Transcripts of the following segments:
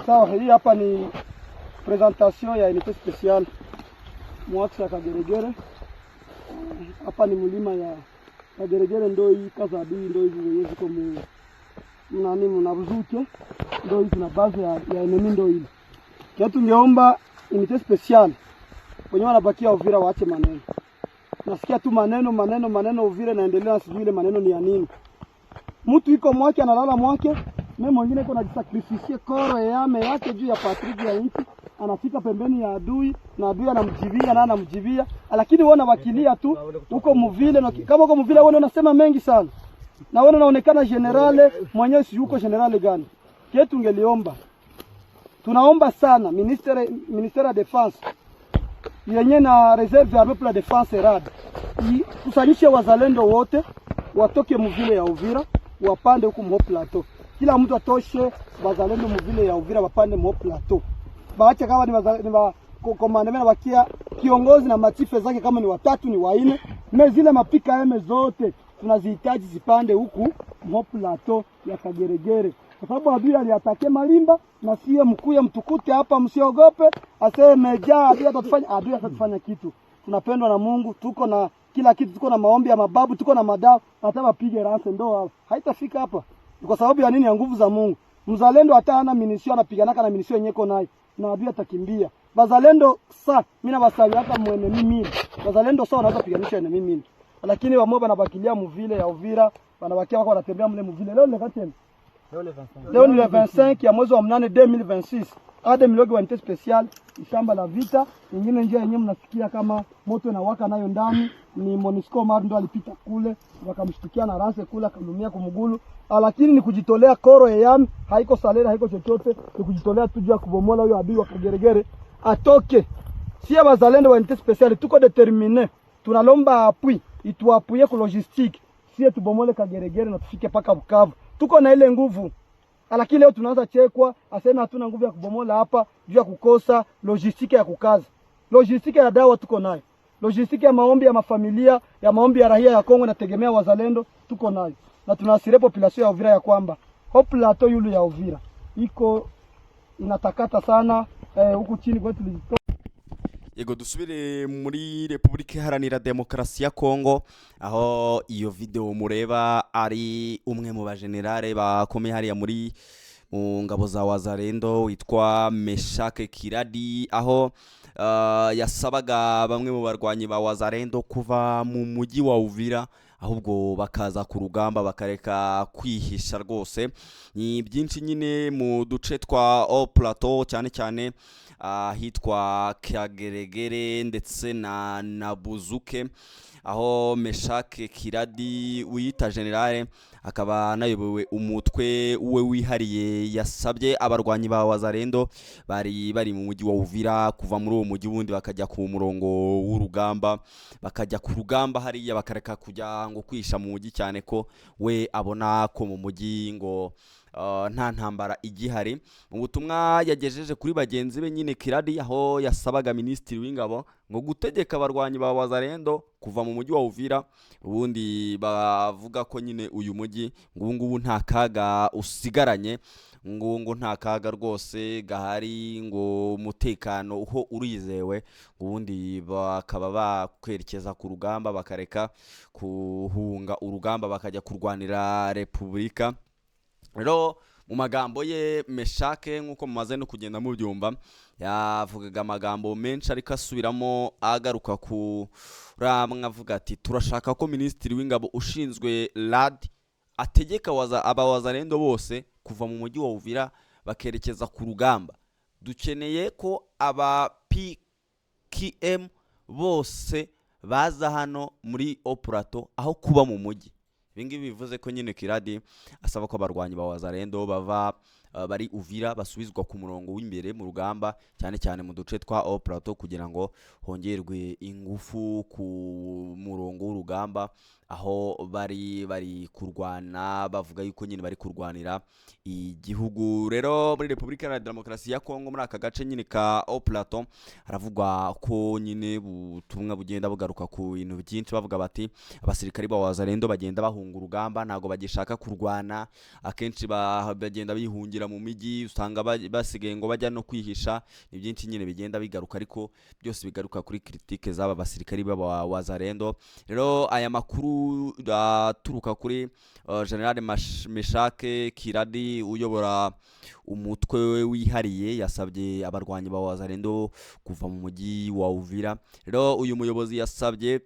Sawa, hii hapa ni présentation ya unité spéciale mu axe ya Kageregere. Hapa ni mlima ya Kageregere, ndo hii kaza adui, ndo hizi zenye ziko mu nani mnabuzuke, ndo hizi na base ya ennemi ndo ile. Kia tungeomba unité spéciale wenye wanabakia Uvira waache maneno. Nasikia tu maneno maneno maneno, Uvira naendelea, sijui ile maneno ni ya nini. Mtu iko mwake analala mwake, mimi mwingine iko najisacrifice corps et âme yake juu ya patrie ya nchi, anafika pembeni ya adui na adui anamjibia na anamjibia, lakini wewe unawakilia tu uko muvile na kama uko muvile wewe unasema mengi sana, na wewe unaonekana général mwenyewe, si uko général gani? Kietu tungeliomba, tunaomba sana ministère ya défense yenye na réserve armée pour la défense, RAD, ikusanyishe wazalendo wote watoke muvile ya Uvira wapande huku mu plateau. Kila mtu atoshe wazalendo muvile ya Uvira wapande mu plateau, baache kama ni ni wa commandement na bakia kiongozi na matife zake, kama ni watatu ni waine, mais zile ma PKM zote tunazihitaji zipande huku mu plateau ya Kageregere, kwa sababu adui aliattaquer Malimba na sie mkuye mtukute hapa, msiogope aseme ja adui atatufanya, adui atatufanya kitu. Tunapendwa na Mungu, tuko na kila kitu, tuko na maombi ya mababu, tuko na madawa, hata wapige lance ndo hapa haitafika hapa. Ni kwa sababu ya nini? Ya nguvu za Mungu. Mzalendo hata hana munition, anapiganaka na munition yenye iko nayo na adui atakimbia. Bazalendo sa mimi na basali hata mwene mimi. Bazalendo sa wanaweza piganisha ennemi mimi. Lakini wamoja wanabakilia muvile ya Uvira, wanabakia wako wanatembea mle muvile. Leo ni kati Leo ni le 25 ya mwezi wa mnane 2026. Ade Miloge wa unité spéciale, shamba la vita. Ingine njia yenyewe mnasikia kama moto inawaka nayo ndani ni Monusco Mar ndo alipita kule, wakamshtukia na lance kule, akalumia kumgulu. Lakini ni kujitolea corps et âme, haiko salaire, haiko chochote, ni kujitolea tu juu ya kubomola huyo adui wa Kageregere atoke. Sie wazalendo wa unité spéciale tuko déterminés, tunalomba appui ituappuyer ku logistique, sie tubomole Kageregere na tufike paka Bukavu. Tuko na ile nguvu, lakini leo tunaanza chekwa, aseme hatuna nguvu ya kubomola hapa juu ya kukosa logistique ya kukaza. Logistique ya dawa tuko nayo, logistique ya maombi ya mafamilia ya maombi ya raia ya Kongo nategemea wazalendo tuko nayo, na tunaassurer population ya Uvira ya kwamba haut plateau yulu ya Uvira iko inatakata sana huku chini kwetu. Yego, dusubire muri Repubulika Iharanira Demokarasi ya Kongo, aho iyo video mureba ari umwe mu bajenerale bakomeye hariya muri mu ngabo za Wazalendo witwa Meshake Kiradi, aho yasabaga bamwe mu barwanyi ba Wazalendo kuva mu mujyi wa Uvira, ahubwo bakaza ku rugamba bakareka kwihisha. Rwose ni byinshi nyine mu duce twa Haut Plateau, cyane cyane ahitwa Kageregere ndetse na Nabuzuke, aho Meshake Kiradi wiyita général akaba anayobowe umutwe we wihariye, yasabye abarwanyi ba Wazalendo bari bari mu mujyi wa Uvira kuva muri uwo mujyi, wundi bakajya ku murongo w'urugamba, bakajya ku rugamba hariya, bakareka kujya ngo kwisha mu mujyi, cyane ko we abona ko mu mujyi ngo nta ntambara igihari. Mu butumwa yagejeje kuri bagenzi be nyine Kiradi, aho yasabaga minisitiri w'ingabo ngo gutegeka abarwanyi ba Wazalendo kuva mu mujyi wa Uvira, ubundi bavuga ko nyine uyu mujyi ngo ubu ngubu nta kaga usigaranye, ngo nta kaga rwose gahari, ngo umutekano ho urizewe, ubundi bakaba bakwerekeza ku rugamba, bakareka kuhunga urugamba, bakajya kurwanira repubulika. Rero mu magambo ye Meshake, nk'uko mumaze no kugenda mubyumva, yavugaga amagambo menshi ariko asubiramo agaruka ku ramwe, avuga ati: "Turashaka ko minisitiri w'ingabo ushinzwe RAD ategeka abawazalendo bose kuva mu mujyi wa Uvira bakerekeza ku rugamba. Dukeneye ko aba PKM bose baza hano muri Haut Plateau aho kuba mu mujyi." Ibi ngibi bivuze ko nyine Kiradi asaba ko abarwanyi ba Wazalendo bava bari Uvira basubizwa ku murongo w'imbere mu rugamba, cyane cyane mu duce twa Haut Plateau, kugira ngo hongerwe ingufu ku murongo w'urugamba aho bari bari kurwana, bavuga yuko nyine bari kurwanira igihugu. Rero muri Repubulika Iharanira Demokarasi ya Kongo, muri aka gace nyine ka Haut Plateau, haravugwa ko nyine ubutumwa bugenda bugaruka ku bintu byinshi, bavuga bati abasirikari ba Wazalendo bagenda bahunga urugamba, ntabwo bagishaka kurwana, akenshi bagenda bihungira. guhungira mu mijyi, usanga basigaye ngo bajya no kwihisha. Ni byinshi nyine bigenda bigaruka, ariko byose bigaruka kuri critique z'aba basirikari b'aba Wazalendo. Rero aya makuru aturuka kuri General Meshake Kiradi uyobora umutwe we wihariye, yasabye abarwanyi ba Wazalendo kuva mu mujyi wa Uvira. Rero uyu muyobozi yasabye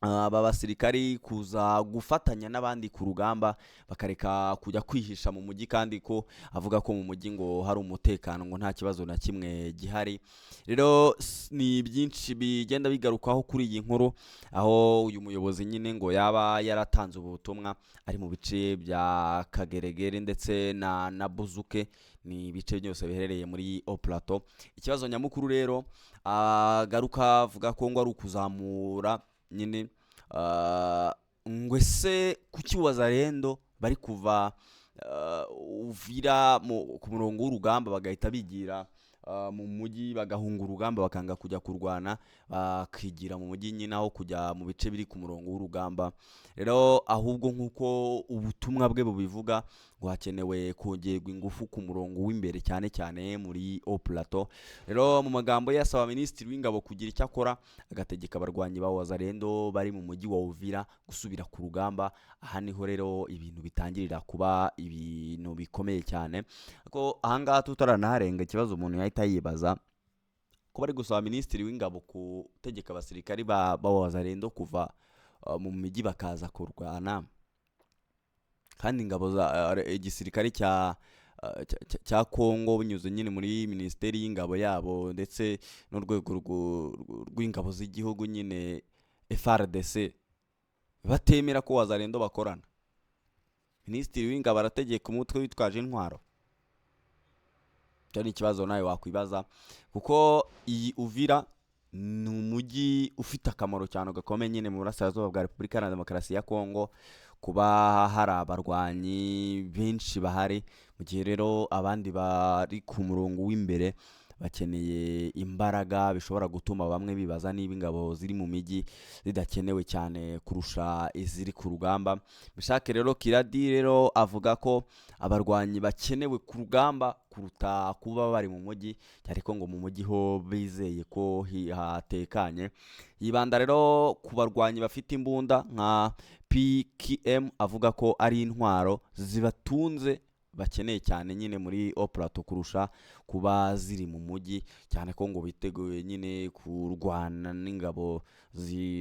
aba basirikari kuza gufatanya n'abandi ku rugamba, bakareka kujya kwihisha mu mujyi, kandi ko avuga ko mu mujyi ngo hari umutekano, ngo nta kibazo na kimwe gihari. Rero ni byinshi bigenda bigarukaho kuri iyi nkuru, aho uyu muyobozi nyine ngo yaba yaratanze ubutumwa ari mu bice bya Kageregere ndetse na Buzuke, ni ibice byose biherereye muri Haut Plateau. Ikibazo nyamukuru rero agaruka avuga ko ngo ari ukuzamura nyine, ngo ese kuki Wazalendo bari kuva Uvira ku murongo w'urugamba bagahita bigira mu mujyi, bagahunga urugamba, bakanga kujya kurwana, bakigira mu mujyi nyine aho kujya mu bice biri ku murongo w'urugamba? Rero ahubwo nk'uko ubutumwa bwe bubivuga, ngo hakenewe kongerwa ingufu ku murongo w'imbere, cyane cyane muri Haut Plateau. Rero mu magambo ye asaba minisitiri w'ingabo kugira icyo akora, agategeka abarwanyi ba Wazalendo bari mu mujyi wa Uvira gusubira ku rugamba. Aha niho rero ibintu bitangirira kuba ibintu bikomeye cyane, ko ahangaha tutaranaharenga, ikibazo umuntu yahita yibaza, ko bari gusaba minisitiri w'ingabo gutegeka abasirikari ba Wazalendo kuva mu mijyi bakaza kurwana, kandi ingabo za igisirikare cya Kongo binyuze nyine muri minisiteri y'ingabo yabo ndetse n'urwego rw'ingabo z'igihugu nyine FARDC batemera ko Wazalendo bakorana, minisitiri w'ingabo arategeka umutwe witwaje intwaro? Icyo ni ikibazo nawe wakwibaza, kuko iyi Uvira ni umujyi ufite akamaro cyane gakomeye nyine mu burasirazuba bwa Repubulika Iharanira Demokarasi ya Kongo, kuba hari abarwanyi benshi bahari, mu gihe rero abandi bari ku murongo w'imbere bakeneye imbaraga, bishobora gutuma bamwe bibaza niba ingabo ziri mu mijyi zidakenewe cyane kurusha iziri ku rugamba. Meshake rero Kiradi rero avuga ko abarwanyi bakenewe ku rugamba kuruta kuba bari mu mujyi, cyane ko ngo mu mujyi ho bizeye ko hatekanye. Yibanda rero ku barwanyi bafite imbunda nka PKM, avuga ko ari intwaro zibatunze bakeneye cyane nyine muri Haut Plateau kurusha kuba ziri mu mujyi, cyane ko ngo biteguye nyine kurwana n'ingabo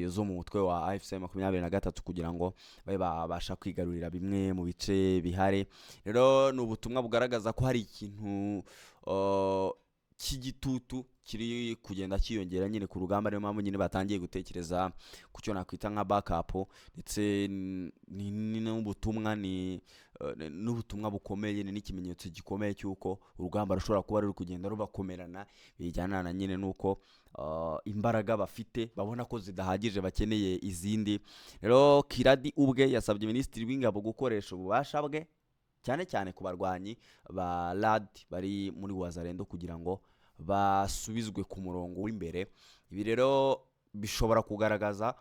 zo mu mutwe wa AFC 23 kugira ngo babe babasha kwigarurira bimwe mu bice bihari. Rero ni ubutumwa bugaragaza ko hari ikintu cy'igitutu kiri kugenda cyiyongera nyine ku rugamba, ariyo mpamvu nyine batangiye gutekereza ku cyo nakwita nka backup, ndetse n'ubutumwa ni n'ubutumwa bukomeye, ni n'ikimenyetso gikomeye cy'uko urugamba rushobora kuba ruri kugenda rubakomerana, bijyana na nyine n'uko imbaraga bafite babona ko zidahagije, bakeneye izindi. Rero Kiradi ubwe yasabye minisitiri w'ingabo gukoresha ububasha bwe cyane cyane ku barwanyi ba RAD bari muri Wazalendo kugira ngo basubizwe ku murongo w'imbere. Ibi rero bishobora kugaragaza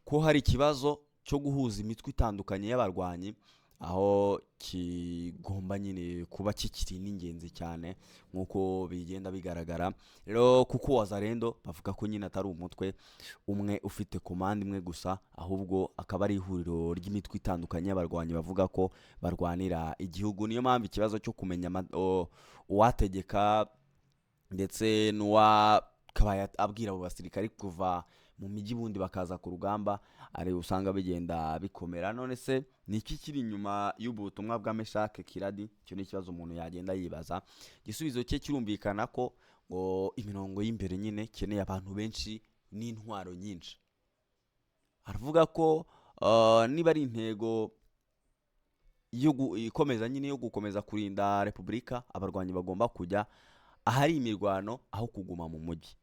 ko hari ikibazo cyo guhuza imitwe itandukanye y'abarwanyi, aho kigomba nyine kuba kikiri n'ingenzi cyane nk'uko bigenda bigaragara. Rero kuko Wazalendo bavuga ko nyine atari umutwe umwe ufite komande imwe gusa, ahubwo akaba ari ihuriro ry'imitwe itandukanye y'abarwanyi bavuga ko barwanira igihugu. Niyo mpamvu ikibazo cyo kumenya uwategeka ndetse n'uwakabaye abwira abo basirikari kuva mu mijyi bundi bakaza ku rugamba ari usanga bigenda bikomera. None se ni iki kiri inyuma y'ubu butumwa bwa Meshake Kiradi? Icyo ni ikibazo umuntu yagenda yibaza. Igisubizo cye kirumvikana ko ngo imirongo y'imbere nyine ikeneye abantu benshi n'intwaro nyinshi. Aravuga ko niba ari intego yo ikomeza nyine yo gukomeza kurinda Repubulika, abarwanyi bagomba kujya ahari imirwano aho kuguma mu mujyi.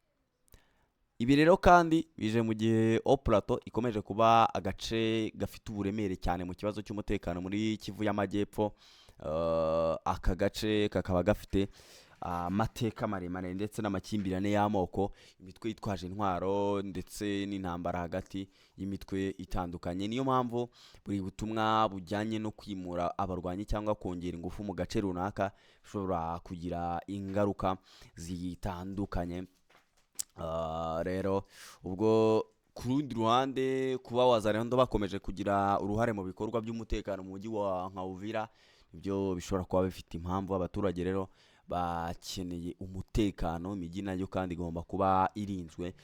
Ibi rero kandi bije mu gihe Haut Plateau ikomeje kuba agace gafite uburemere cyane mu kibazo cy'umutekano muri Kivu y'Amajyepfo. Aka gace kakaba gafite amateka maremare ndetse n'amakimbirane y'amoko, imitwe yitwaje intwaro ndetse n'intambara hagati y'imitwe itandukanye. Niyo mpamvu buri butumwa bujyanye no kwimura abarwanyi cyangwa kongera ingufu mu gace runaka bishobora kugira ingaruka zitandukanye. Rero ubwo ku rundi ruhande, kuba Wazalendo bakomeje kugira uruhare mu bikorwa by'umutekano mu mujyi wa nka Uvira, ibyo bishobora kuba bifite impamvu. Abaturage rero bakeneye umutekano, imijyi nayo kandi igomba kuba irinzwe,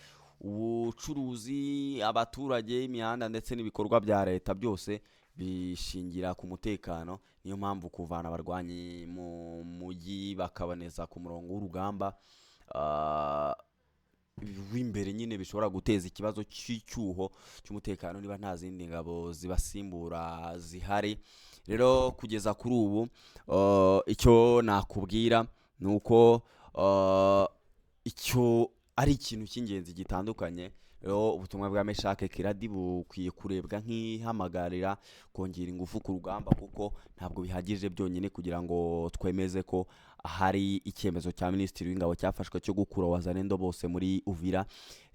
ubucuruzi, abaturage, imihanda ndetse n'ibikorwa bya leta byose bishingira ku mutekano. Niyo mpamvu kuvana abarwanyi mu mujyi bakaboneza ku murongo w'urugamba w'imbere nyine bishobora guteza ikibazo cy'icyuho cy'umutekano niba nta zindi ngabo zibasimbura zihari. Rero kugeza kuri ubu, icyo nakubwira ni uko icyo ari ikintu cy'ingenzi gitandukanye. Rero ubutumwa bwa Meshake Kiradi bukwiye kurebwa nk'ihamagarira kongera ingufu ku rugamba, kuko ntabwo bihagije byonyine kugira ngo twemeze ko hari icyemezo cya minisitiri w'ingabo cyafashwe cyo gukura Wazalendo bose muri Uvira.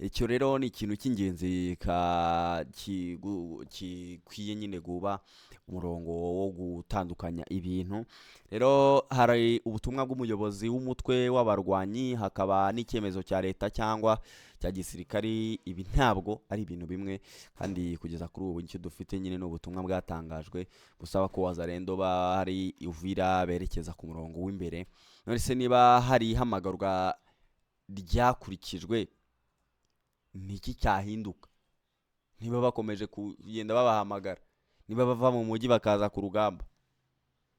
Icyo rero ni ikintu cy'ingenzi gikwiye nyine guba umurongo wo gutandukanya ibintu. Rero hari ubutumwa bw'umuyobozi w'umutwe w'abarwanyi, hakaba n'icyemezo cya leta cyangwa cya gisirikari. Ibi ntabwo ari ibintu bimwe, kandi kugeza kuri ubu icyo dufite nyine ni ubutumwa bwatangajwe busaba ko Wazalendo bari Uvira berekeza ku murongo w'imbere. None se niba hari ihamagarwa ryakurikijwe, ni iki cyahinduka niba bakomeje kugenda babahamagara? Niba bava mu mujyi bakaza ku rugamba,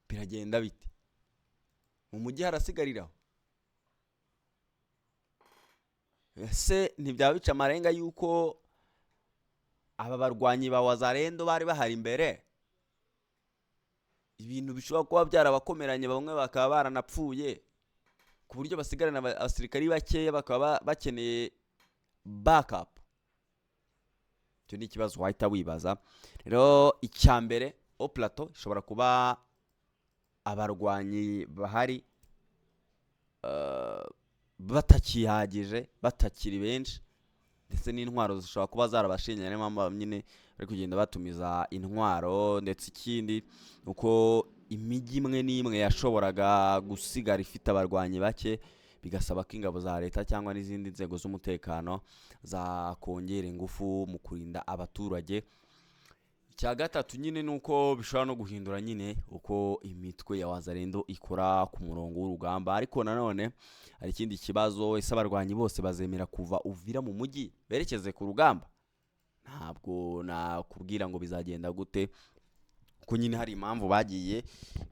biragenda bite? Mu mujyi harasigariraho? Ese ntibyaba bica amarenga y'uko aba barwanyi ba Wazalendo bari bahari imbere, ibintu bishobora kuba byarabakomeranye, bamwe bakaba baranapfuye, ku buryo basigarana abasirikari bakeya, bakaba bakeneye backup? Icyo ni ikibazo wahita wibaza. Rero icya mbere, haut plateau ishobora kuba abarwanyi bahari batakihagije, batakiri benshi, ndetse n'intwaro zishobora kuba zarabashinye. Niyo mpamvu nyine bari kugenda batumiza intwaro. Ndetse ikindi, uko imijyi imwe n'imwe yashoboraga gusigara ifite abarwanyi bake, bigasaba ko ingabo za leta cyangwa n'izindi nzego z'umutekano zakongera ingufu mu kurinda abaturage. Icya gatatu nyine ni uko bishobora no guhindura nyine uko imitwe ya Wazalendo ikora ku murongo w'urugamba. Ariko nanone hari ikindi kibazo: ese abarwanyi bose bazemera kuva Uvira mu mujyi berekeze ku rugamba? Ntabwo nakubwira ngo bizagenda gute, kuko nyine hari impamvu bagiye,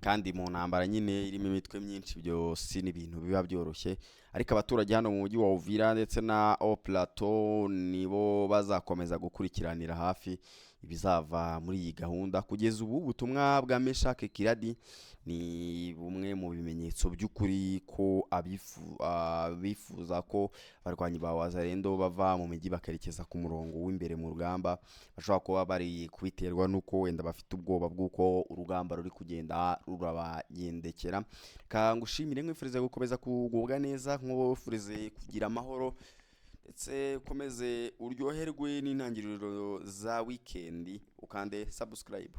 kandi mu ntambara nyine irimo imitwe myinshi ibyo si n'ibintu biba byoroshye. Ariko abaturage hano mu mujyi wa Uvira ndetse na haut plateau nibo bazakomeza gukurikiranira hafi ibizava muri iyi gahunda. Kugeza ubu, ubutumwa bwa Meshake Kiradi ni bumwe mu bimenyetso by'ukuri ko abifuza ko abarwanyi ba Wazalendo bava mu mijyi bakerekeza ku murongo w'imbere mu rugamba bashobora kuba bari kubiterwa n'uko wenda bafite ubwoba bw'uko urugamba ruri kugenda rurabagendekera. Reka ngushimire, nkwifurize gukomeza kugubwa neza, nkwifurize kugira amahoro, ndetse ukomeze uryoherwe n'intangiriro za wikendi. Ukande subscribe.